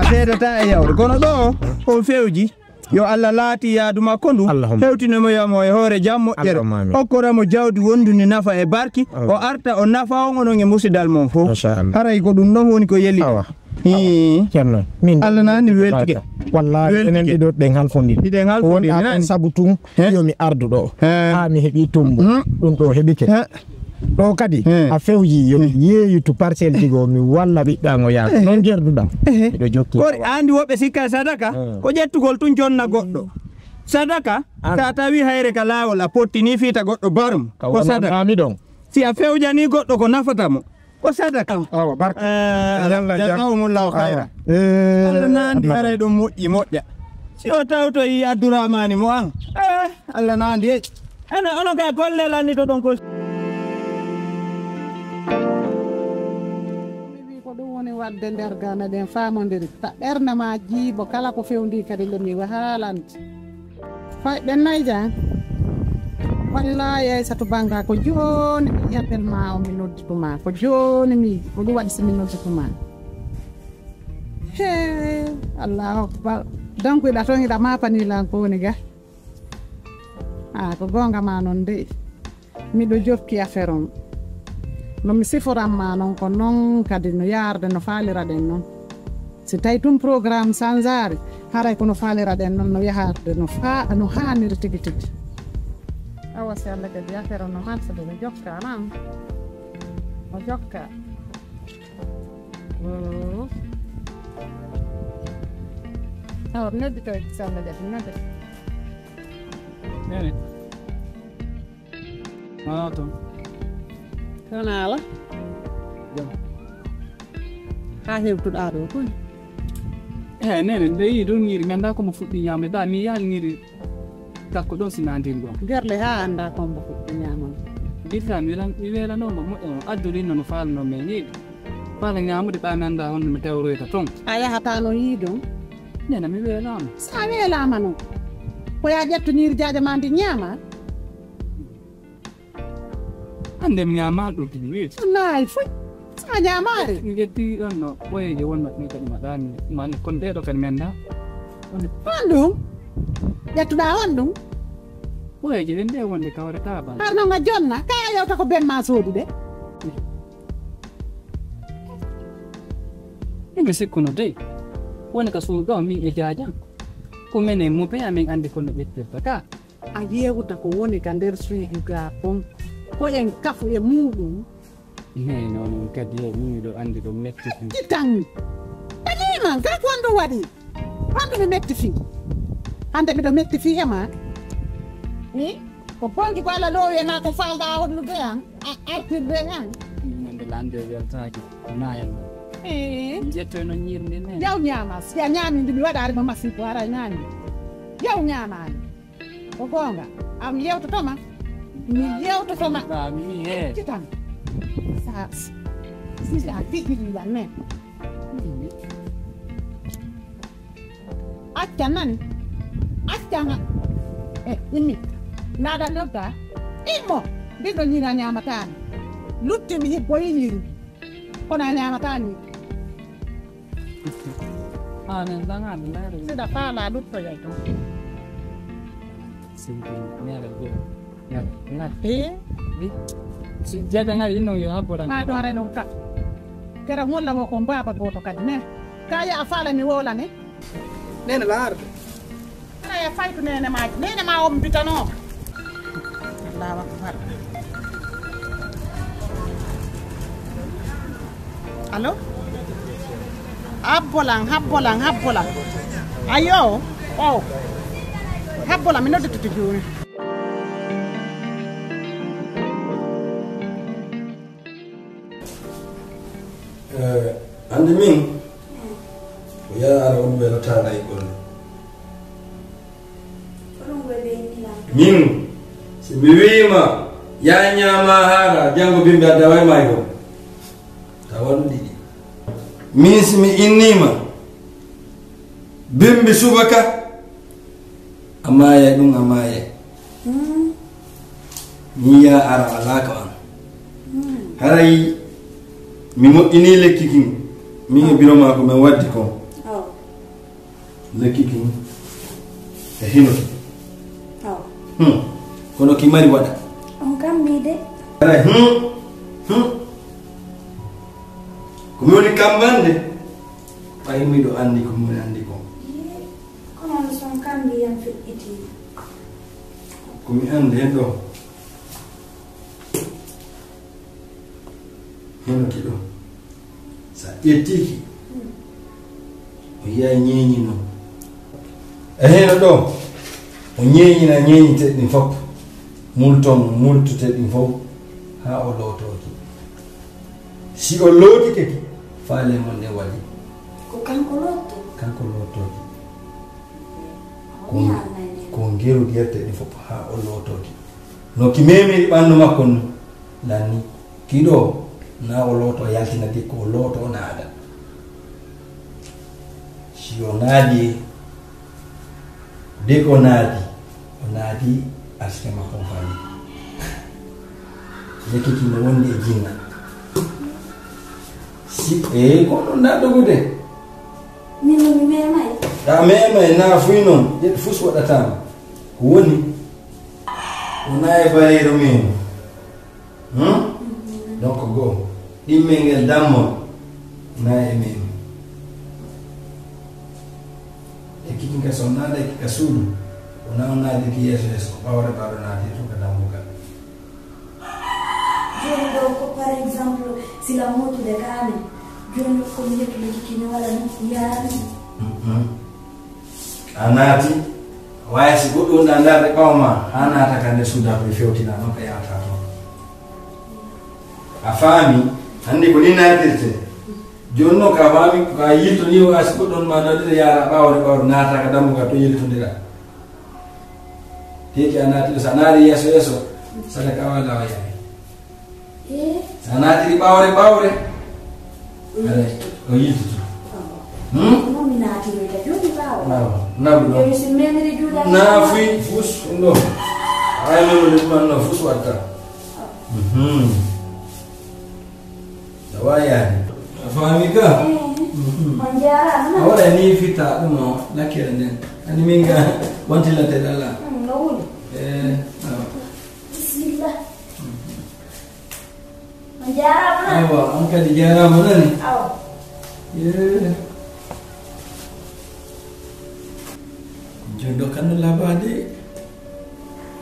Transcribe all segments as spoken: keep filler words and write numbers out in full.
Seedata e yawre. Kono ɗo o fewji. Yo Allah laati yaadu makko ndu, Allahumma. Hewtino mo yamo e hoore jam moƴƴere. Allahumma amin. Okkora mo jawdi wondundi nafa e barki, Amin. O Arta o nafa on onon e musidal mon fof. Machallah. Haray ko ɗum ɗon woni ko yeli. Awa. Hii. Ceerno, min Allah na anndi weltike. Wallahi, weltike. Enen ɗiɗo ɗen halfondiri. Hiɗen halfondiri, wonɗa nani? Ɗon sabu tun, He? Yo mi ardu ɗo. He. Haa mi heɓi tumbo. Hmm. Ɗum ɗo heɓike. He. Ɗo kadi, Hmm. A fewji yo mi Hmm. Yeeyu to parcelle ji goo, mi walla ɓiɗɗa ngo yaaka. Eh. Noon gerduɗam. Eh. Miɗo jokki. Kori anndi woɓɓe sikka sadaka, Hmm. Ko ƴettugol tun jonna goɗɗo. Sadaka, An- sa tawi hayre ka laawol a pottini fiita goɗɗo barum, Ka ko wona sadaka. Ɗaami ɗon. Si a fewjani goɗɗo ko nafata mo, ko sadaka. Awa, barka. Eh, Yalla jam. Jazakumullahu khayra. Awa. Eh, Allah na anndi haray ɗum moƴƴi moƴƴa. Si o tawtoyi Abdourahmane mo an. Eh, Allah na anndi. Ene, onon kay golle lannitoɗon ko. Mi wi ko ɗum woni waɗde nder ga meɗen faamondiri. Ta ɓernde ma jiibo kala ko fewndi kadi le mi haalante. Fayɓe nayi jam. Wallahi Aysatu Bannga ko jooni mi appel ma o mi noddituma. Ko jooni mi, ko ɗum waɗi si mi noddituma. He, Allahu Akbar. Donc iɗa toon iɗa mapani lan ko woni ga. Ah, ko goonga ma noon dey. Miɗo jokki affaire on. No mi siforan ma noon ko noon kadi no yaarde no faaliraɗen noon. Si tawi tun programme sanzaari, haray ko no faaliraɗen noon no yaharde no fa-, no haaniri tigi tigi. Awa si Allah kadi affaire on no marsude no jokka lan. O jokka. Mm. Awa, noddi to, so Allah jaɓi, noddi. Nene. Maa toon. Toon ala. Jam. Haa hewtuɗaa ɗo toon. Eey, nene, nde yii ɗum ñiiri, mi anndaa ko mo fuɗɗi ñaamde. Ɗa, mi yaal ñiiri. Takko ɗon si nandir ɗon. Gerle haa annda kombo fuɗɗi ñaamon. Billahi, mi welan-, mi welanooma moƴƴo on. Addu ɗin no, no faalno men yiide. Faala ñaamude ɓa mi annda honno mi tawroyta ton. A yahata no yiidon. Nena mi welaama. Sa welaama non. Ko ya ƴettu ñiiri jaaja ma ndi ñaama. Hannde mi ñaamaali ɗum tigi weeti. Nayi foy. Sa ñaamaali. Mi ƴetti ɗon no ɓoyeeje wonno ɗum kadi ma ɗaani. Ma ni kon ɗee ɗo kadi mi annda. Honɗum? Ƴettuɗaa honɗum? Ɓoyeeje ɗen ɗe wonde kawre taabal. Har non a jonna. Ka a yewta ko ben ma soodude. Emi sikkuno dey. Woni ka suudu ɗo min e jaajan. Ko menen mo be amin anndi ko no ƴettirta ka. A yewta ko woni ka nder suudu ga kon. Ko en kafu e muɗum. Eey, noon kadi, eey, min miɗo anndi ɗum metti fii. Kitan. Ɓe neeman, ka ko honɗum waɗi? Honɗum mi metti fii? Hannde miɗo metti fii e ma. Ni? Ko bonki ko Allah loowi e ma ko faalɗaa hollude an, a artirde e an. Min nde lande weltaaki, naayam. Eey. Njettoy no ñiirde ne. Yaw ñaama, si a ñaami ndi mi waɗaari ma masibo, hara ñaami. Yaw ñaamaani. Ko goonga. Am yewtotoma. Mi yewtotoma. Ba mi he. Kitan. Sa, si sa figiri lan men. Acca nani. Acca na. E, immi. Naada nodda. Immo. Ndiɗo ñiira ñaamataani. Lutti mi hibbo yiñiri. Kono a ñaamataa ni. Ah, nen ɗaŋaade, ndaare. Siɗa faala luttoyay toon. Sinti, mere go. Mere, mere. Eh? Wi. Si jaaja ŋari innon yo habbo ɗan. Maa ɗoore ɗon ka. Kera ŋolla wo ko baaba gooto kadi, ne. Ka ya a faala mi woola ne. Nene laarde. Ana e faytu nene ma, nene ma on bitano. Allahu akbar. Allo? Habbolan, habbolan, habbolan. Ayo, o. Habbolan, mi nodditete jooni. Eh, hannde min, ko yaa ara on welataano e golle. Min, si mi wiima, yaa ñaama haara, janngo bimbi adda way may gom. Ta waɗu ɗiɗi. Min, si mi inniima, bimbi subaka, a maayay ɗum, a maayay. Mm. Min yaa ara alaaka an. Mm. Haray mi moƴƴinii lekki kin. Min e biro maa ko min waddi kon. Oh. Lekki kin e hino ki. Aw. Hmm. Kono ki mari waɗa. On kambi de. Ara, hmm. Hmm. Ko mi woni kambande. Ɓay miɗo andi ko mi woni andi ko. Ye, kono on son kambi yan feƴƴiti. Ko mi andi hen ɗo. Hino ki ɗo. Sa ƴettiki, o yiya ñeeñino. E hino ɗo, o ñeeñina ñeeñite ɗin fof. Multon, multute ɗin fof, haa o lootoki. Si o lootike ki, faale mon ne waɗi. Ko kanko lootto? Kanko loottoki. Ko, ko ngeru gerte ɗin fof, haa o lootoki. No ki memiri ɓandu makko nun, lanni. Kiɗo, na o looto yaltina de ko looto naada. Si o naadi, de ko naadi, o naadi arsike makko on fami. Lekki ki no wondi e jinna. Si, e, ko ɗum na dogude. Min no mi memay. A memay na fuy noon, yeɗ fus waɗatama. Ko woni, o na e bareyro memo. Hmm? Donc, go. Ɗimmel ngel dammol. Na e memo. E kikin ka son naade ka suudu. O na on naade ki yeeso yeeso. Ɓawre ɓaɗo naade to ka dambugal. Jooni ɗo ko, par exemple, sila mootude ka amen. Jooni ko mi yettude ki mi wala ni, mi yaarani. Mhm. A naati, waaye si goɗɗo woni a ndaarde ɓaawo ma, haa naata ka nder suuda ko e fewtina, noon ka yahata toon. A faami, hannde ko ni naatirte. Jooni noon ka faami, ko a yilto ni, waaye si goɗɗo woni ma nawdire yaara ɓaawre ɓaawre, naata ka dambugal to yiltondira. Te ki a naati ɗo, so a naari yeeso yeeso, sadaka wala o yaari. Eh? So a naatiri ɓaawre ɓaawre, o yiltito. Awa. Hmm? Noon mi naatiroyta jooni ɓaawre. Awa. Nawi ɗo. Jooni si memiri juuɗe am. Naafi fus ɗo. Ay, memiri ɗum anno fus watta. Mhm. Awa yaani. A faami ka? Eh. Mhm. On jaaraama. A waɗa ni fitta ɗum o lakkere nden. Ani min ga wonti ladde ɗala. Mm, no wuli. Eh, awa. Bismillah. Mhm. On jaaraama. Awa, on kadi jaaraama nani? Awa. Yee. Jooni ɗo kanno labaade.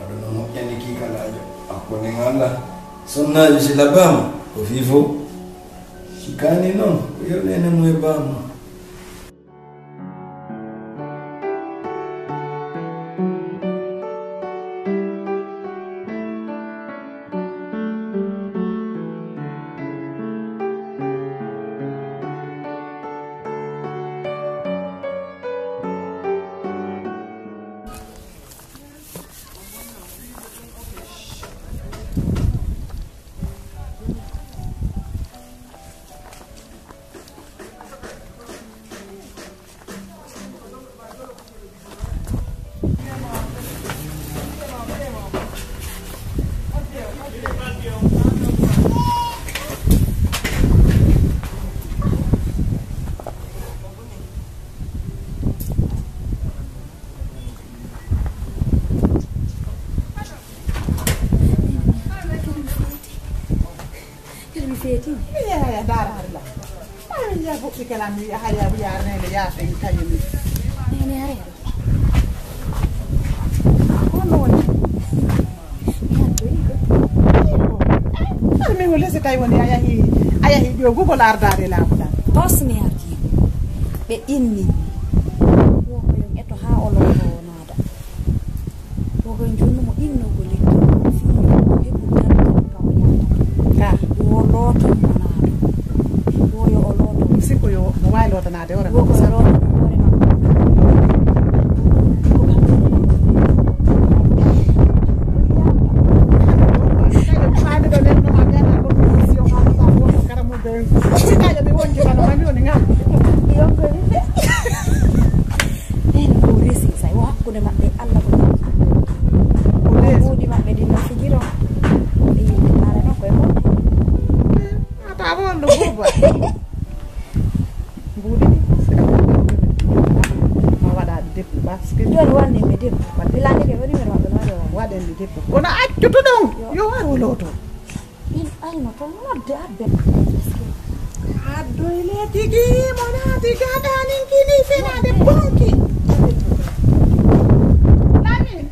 Aɗa no moƴƴani kiikalaajo. Hakkunde ngal la. Sonnaajo si labaama, ko fii fof. Si kaani noon, ko yewneene mo e baama. Kadi mi feeti. Mi yaha ya ndaara hari la. Ay, ya fuɗɗi kala mi yaha ya wiya nene ya fe tayo mi. Nene hari. Ko no woni? Mi hatto yi ko. Ay, mi wole se tayo woni a yahi, a yahi ƴoogugol ardaade laamu ɗan. Tos mi ardi. Ɓe inni. Wo ko yo eto haa o lorto o naada. Wo ko yo jonnu mo inno ko lekki o fii yo o heɓu jam jam ka o ñaamata. Ka. Wo looto mo naado. Wo yo o looto. Mi sikko yo mo waawi lootanaade hoore makko. Wo ko yo looto hoore makko. Ko kam woni mo. Hande ɗo nen no ma gana ko mission ma ko sa ko karamuɗo en. Sikajo ɓe wonji bana mami woni ngam. Yo ko ni. Ɓen ko resi, so o hakkunde maɓɓe, Alla ko jogii. Ko buuɗi maɓɓe ɗin no fijiro. Ɓe yimɓe taare noon koye mum. A tawa on ɗo buuba. Mbuuɗi ɗi, sika ko buuɗi. Ma waɗ Woni wonde mi debbo. Ko pilani ke woni mi roɓe no waɗo. Waɗen mi debbo. Kono accuto ɗon. Yo waru loto. In ayno to nodde abbe. Addoy le tigi mo na tiga danin kini fena de ponki. Lamin.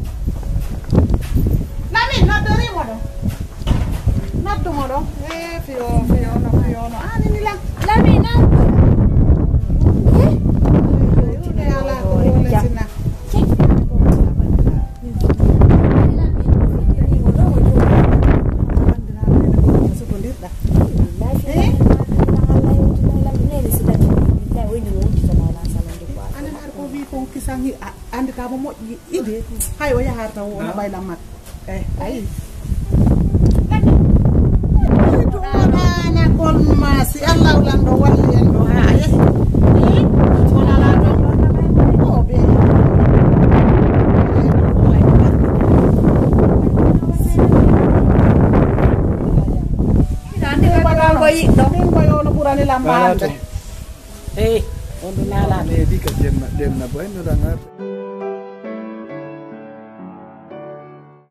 Lamin, noddori mo ɗo. Noddu mo ɗo. Eh, fiyo, fiyo, no, fiyo, no. Ani ni la. Lamin, na. Eh? Yude ala ko wole sina. Anan har ko wi kon kisan hi a andita mo moƴƴi ide hay o yaharta o no ɓay lammat. Eh, ayi. Ɗana kon ma si Allah lanɗo walli en ɗo ha aye. Kon ala ɗo. O be. Ande ko yiɗɗo. Min ko yo no ɓurani lamma hande. Hey, on ɗo nalaɗo. Ne dika jenna, jenna boy no dangar.